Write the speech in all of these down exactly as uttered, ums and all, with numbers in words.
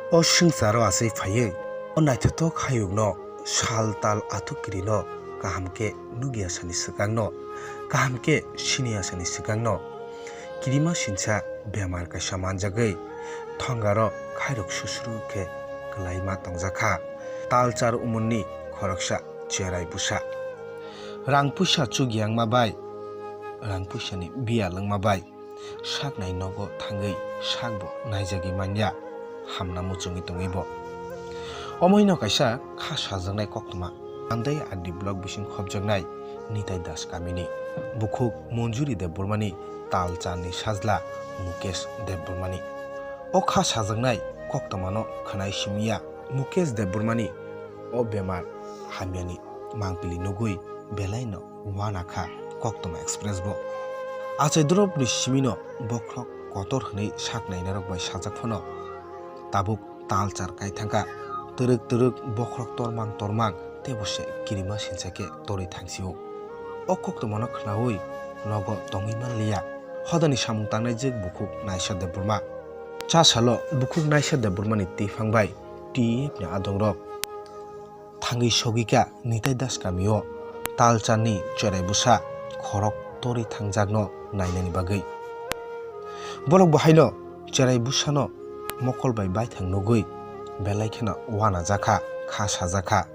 O swngcharo achai phaiwi, o naithothok hayungno sal tal athuk kirino kaham khe nukya sani swkangno, kaham khe siniya sani swkangno, kirima sinsa bemar kaisa manjagwi thongaro khairok susuru khe kwlaima tongjakha. Talchar umorni khoroksa cherai bwsa. Rang puisa chukya wngma bai, rang puisani biya lwngma bai, saknai nogo thangwi sakbo naijagwi manya, hamna muchungwi tongwibo. Omoino kaisa kha sajaknai koktwma, Andai R D block bising khopjaknai Nitai Das kamini bukhuk Monjuri Debbarmani talcharni sajla Mukesh Debbarmani. O kha sajaknai koktwmano khwnai simiya Mukesh Debbarmani o bemar hamyani mangpili nugwi belaino uana kha Koktwma Express bo. Achai dorop ni simino bokhorok kotor hwnwi sak nainarok bai sajak phano tabuk talchar kai thangkha. Twrwk twrwk bokhorok tormang tormang teibo se kirima sinsa khe torwi thangsio. O koktwmano khwnaui nogo tongwi manliya. Hodani samung tangnai jwk bukhuk Naisha Debbarma. Cha salo bukhuk Naisha Debbarmani twiphang bai T F ni adongrok thangwi sogwi kha Nitai Das kamio talcharni cherai bwsa khorok torwi thangjakno nainani bagwi. Borok bo haino cherai bwsano mokol bai baithang nugwi belai kheno uanajakha, kha sajakha.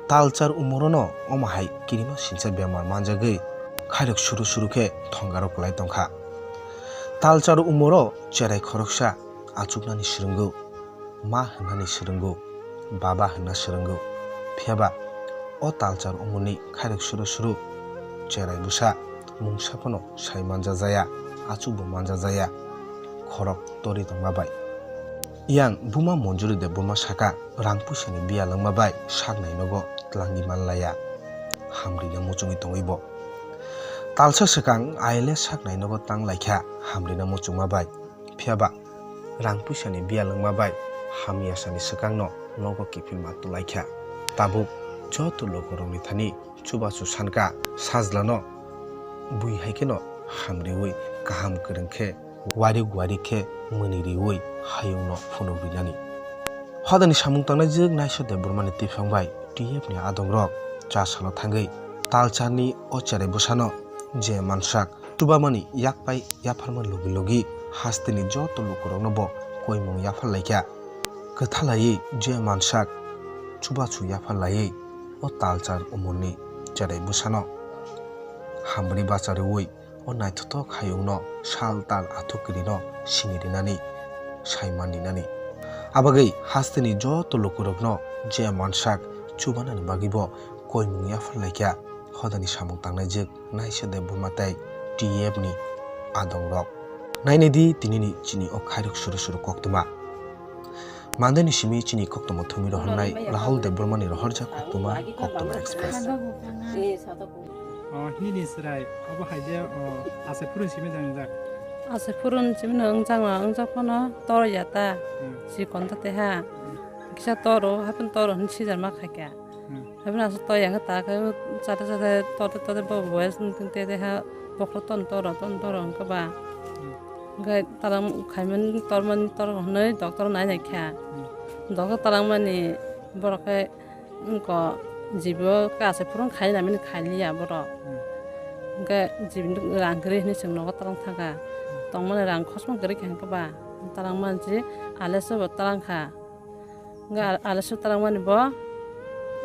Talchar umorono omo hai kirima sinsa bemar manjagwi khairok suru suru khe thongaro kwlai tongkha. Talchar umoro cherai khoroksa achuknani swrwngo, ma hwnani swrwngo, baba hwnna swrwngo. Phiyaba o talchar umorni khairok suru suru cherai bwsa mungsa phano sai manjajaya, achukbo manjajaya, khorok torwi tongma bai. Yang buma Monjuri Debbarma saka, rang puisani biya lwngma bai saknai nogo tlangwi manlaiya, hamrina muchungwi tongwi bo. Talsa swkang I L S saknai nogo tang laikha, hamrina muchungma bai. Phiyaba rang puisani biya lwngma bai hamya sani swkangno nogo kiphilma tulaikha. Tabuk joto lukurokni thani chubachu sankha sajlano bui hai kheno hamriui kaham kwrwng khe warik warik khe mwnwi riui hayungno phunuk rinani. Hodani samung tangnai jwk Naisha Debbarmani twiphang bai T F ni adongrok cha salo thangwi talcharni o cherai bwsano je mansak chubamani yakpai yapharma logi logi hasteni joto lukurokno bo koimung yaphar laikha. Kwthalaiwi je mansak chubachu yaphar laiwi o talchar umorni cherai bwsano hamri bachariui o naithothok hayungno sal tal athuk kirino sini rinani sai man rinani. Abagwi hasteni joto lukurokno je mansak chubanani bagwibo koimung yaphar laikha hodani samung tangnai jwk Naisha Debbarma tei T F ni adongrok. Nainai di tinini chini o khairok suru suru koktwma. Mandeni simi chini koktwma thumwi rohornai Rahul Debbarmani rohorjak koktwma, Koktwma Express. O, hini ni chwrai, obo hai je, o, asai phurun simi jani jak. Asai phurun simi no wngjakma, wngjakphano tor ya ta, Hmm. Chikon ta te ha. Hmm. Kisa toro, hapun toro hin sijar ma khaikha. Hmm. Hapun asai to yang ta khe, chate chate, tote tote bo boyas nung tin te te ha, bokro ton toro, ton toro wngkha ba. Hmm. Hwnkhe talang khaimani tormani tor hwnwi doctor nai nai kha. Hmm. Doctor talangmani borok khe wngkha jibo khe asai phurung khai nai mani khai liya borok. Hmm. Hwnkhe jibini rang kwrwi hwnwi chwng nogo talang thangkha. Hmm. Tongmani rang khosma kwrwi khe hwnkhe ba talangmani je aleso bo talang kha. Hwnkhe al-, aleso talangmani bo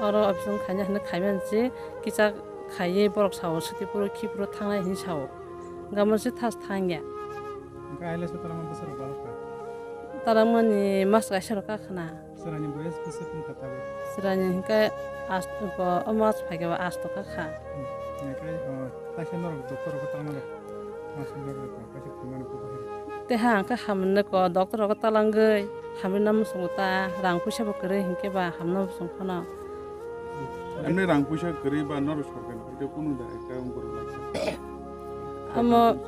oro office o khaina hwnwi khaimani se kisa khaiwi borok sao, swtwi phuru khi phuru thangnai hwnwi sao. Hwnkhe amo se thas thangya. Hwnkhe aleso talangma bwsarok balok kha? Talangmani mas kaisa rok kha khna. Chwraini boyes bwswk wngkha tabuk? Chwraini hwnkhe asto ko, o mas phaikhe bo asto kha kha. Hmm. Hwnkhe, o, kaisa norok doctor rok talangma rok? Teha hwnkhe hamrwino ko doctor rogo talangwi hamrwino muchungo ta rang puisa bo kwrwi hinkhe ba hamno muchung phano. Amni rang puisa kwrwi ba norok sorkar ni kunu da ekta wngkor lai. Amo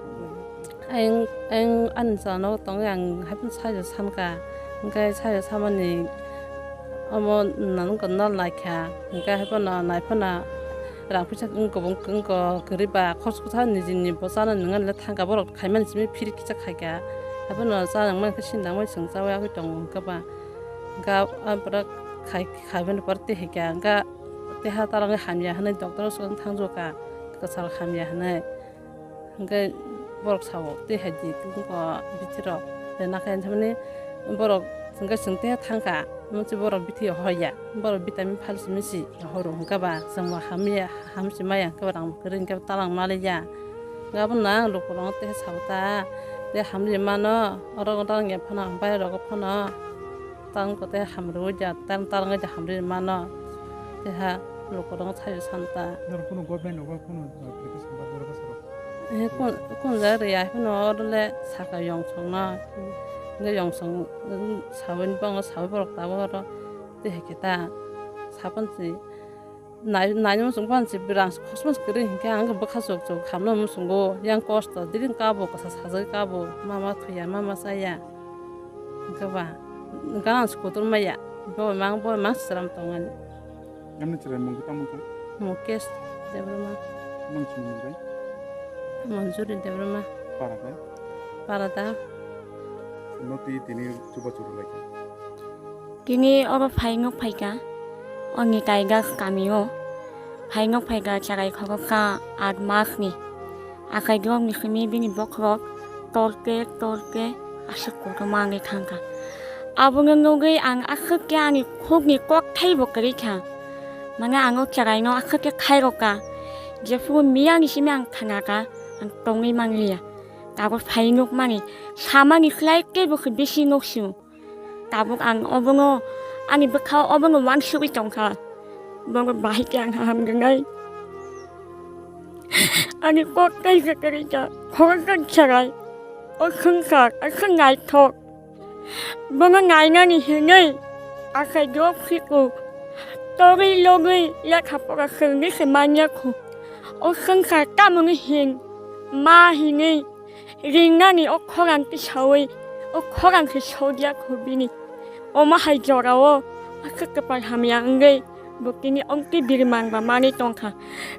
ang, ang ani chwla nogo tongwi ang haphano sajo sankha, hwnkhe sajo samani omo nang nokha nal naikha, hwnkhe haphano naiphano rang puisa wngkha kwrwi ba khoroksa nijini bo chana nwngnani le thangkha borok. Khaimani simi phiri kisa khaikha. Haphano cha nang mankhe sindang bai chwng chaui abui tongo hwnkhe ba. Hwnkhe abra khai, khaibani pore tei hai khe hwnkhe tei ha talangwi hamya hwnwi doctor o swkang thangjago ka, kwchal hamya hwnwi. Hwnkhe borok sao tei hai di tongkha bithi rok. Tei nakhe hwnmani borok hwnkhe chwng tei ha thangkha, omo se borok bithi hoya, borok vitamin phalsi misi horo hwnkhe ba chwngbo hamya, hamsi maya hwnkhe ba rang kwrwi hwnkhe talang maliya. Hwnkhe abono ang lukurokno tei sao ta, tei hamya mano, oro talang ya phano ang bai rogo phano. Tang kote hamrwi ja, tang tarang ja hamrwi mano. Teha lukurok thaio santa. Nor kuno government ogo kuno application ba dorkhas rok? Eh, kun, kun ja ri ai kuno orle saka yongsong no. Nge yongsong, mm, sawi ni bango sawi borok tabo oro. Teha kita sapan si. Nai, nai muchung pan si birang khosmos kwrwi hinkhe ang bwkha chok chok hamno muchungo yang kosto diri kabo kasa sajagwi kabo mama thuya mama chaya hinkhe ba ganang si kotor maya bo mang bo mang sram tongani. Emni chwrai mung tamo kha? Mukesh Debbarma. Nang chini mung bai? Manjuri Debbarma. Para kha? Para da. No ti tini chuba churu lai kha? Tini oro phaino phaikha, o Nitaigaj kamio phaino phaikha, chwrai khoroksa aat masni. Akai dok ni simi bini bokhorok torke torke aswk kotorma wngwi thangkha. Abono nugwi ang aswk khe ani khukni kokthai bo kwrwi kha. Mane ang o chwraino aswk khe khairokha, jephuru miyani simi ang thanakha, ang tongwi manliya. Tabuk phai nukmani, samani slai teibo khe bisi nuksio. Tabuk ang obono, ani bwkhao obono uansugwi tongkha. Bono bahai khe ang hamjaknai. Ani kok kaisa kwrwi kha, khoroksa chwrai. O swngchar, o swng naithok. Bono nainani hinwi akai dok phiku. Togwi logwi lekha pora swrwngwi se manya khu. O swngchar tamoni hin, ma hinwi. Ringnani o khorang tisaui, o khorang khe sodiya kho bini. Omo hai jorao aswk kwpal hamya wngwi bo tini ongtwi birmang ba manwi tongkha.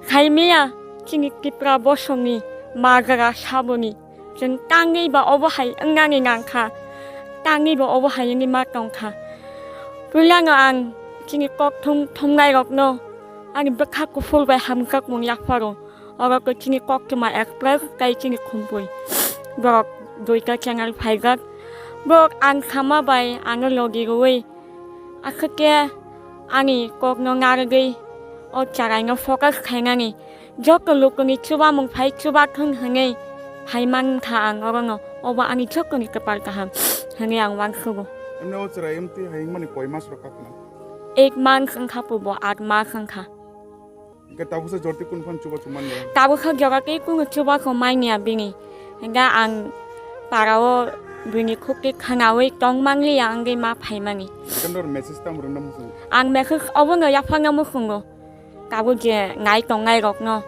Khaimaya chini Tipra bosongni majra saboni. Chwng tangwi ba obo hai wngnani nangkha. Tangwi ba obo hai wngwi ma tongkha. Puilano ang chini kok thum-, thumnairokno ani bwkha kuphur bai hamjakmung yapharo. Oro khe chini Koktwma Express tei chini Khumpui. Borok duita channel phaijak. Borok ang sama bai ano logi rwui. Aswk khe ani kokno narwgwi o chwraino focus khainani. Joto lukuni chubamung phai chubathung hwnwi phai mankha ang orono. Obo ani jotoni kwpal kaham hwnwi ang uansugo. Emni o chwrai emtwi hai wngmani koi mas rok kakna? Eight months wngkha pubo, aat mas wngkha. Hingke tabuksa jorti kunu phano chubachu manya? Tabuksa jorti kunu chubachu manya bini. Hingke ang parao bini khukti khwnaui tong manliya wngwi ma phaimani. Hingke nor message tamo rwna muchungo? Ang message obono yapharna muchungo. Tabuk je nai tongnai rokno.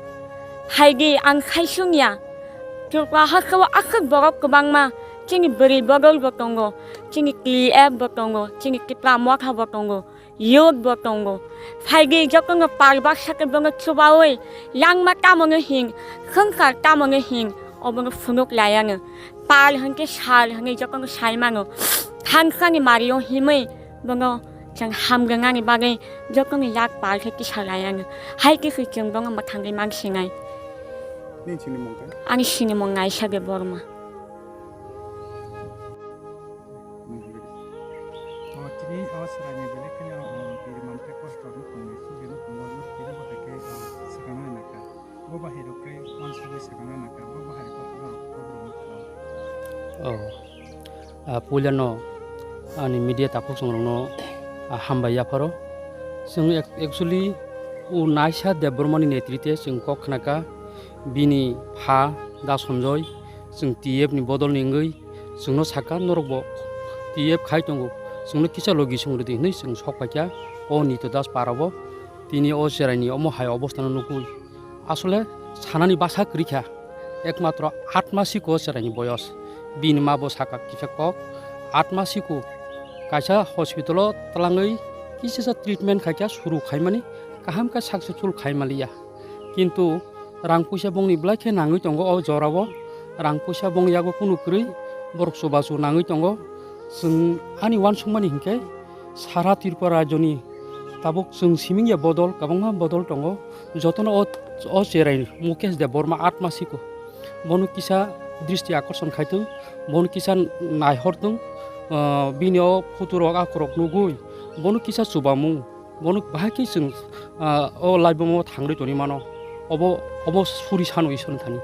Phaidi ang khaisung ya. Tripura hasteo aswk borok kwbangma. Chini bwrwi bodol bo tongo. Chini T F bo tongo. Chini Tipra Motha bo tongo. Youth bo tongo. Phaidi jotono pal baksa khe bono chubaui, langma tamono hing, swngchar tamono hing, obono phunuk layano. Pal hwnkhe sal hwnwi jotono saimano. Thansani mario himwi bono chwng hamgwnani bagwi jotono yak pal khe tisa layano. Hai khe se chwng bono mwthangwi mansinai. Nini sinimung khe? Ani sinimung Naisade Borma. O tini o chwraini belai kheno, o, biri manthai kosto no tongnai, sugwi no tongo, no tini bo hai khe, o, swkang nai naka. Bo bahai rok khe uansugwi swkang nai naka, bo bahai rok khe borok kok rwma kha. O, a, puilano ani media takhuk chwng rokno, a, hambai yapharo. Chwng ac-, actually o Naisade Bormani netrite chwng kok khnaka, bini pha Da Sanjoy, chwng T F ni bodol ni wngwi, chwngno sakha, norokbo T F khai tongo, chwngno kisa logi song rwdi hwnwi chwng sok paikha o Nito Das parao. Tini o chwraini omo hai obostano nukwi asole sanani bwsa kwrwi kha, ekmatro aat masiko chwraini boyos. Bini ma bo sakha kisa kok, aat masiko kaisa hospital-o twlangwi kisisa treatment khaikha, suru khaimani kaham khe successful khai manliya. Kintu rang puisa bongni belai khe nangwi tongo o jorao. Rang puisa bong yago kunu kwrwi, Borok chubachu nangwi tongo. Chwng ani uansukmani hinkhe sara Tripura rajyoni tabuk chwng siming ya bodol, kwbangma bodol tongo. Jotono o, o cherai Mukesh Debbarma atma siko. Bono kisa dristi akorson khaitwng, bono kisa naihortwng, ah, bini o photo rok, akorok nugwi bono kisa chubamung, bono bahai khe chwng, ah, o laibuma o thangwi tongwi mano. Obo, obo suri sano Iswrni thani.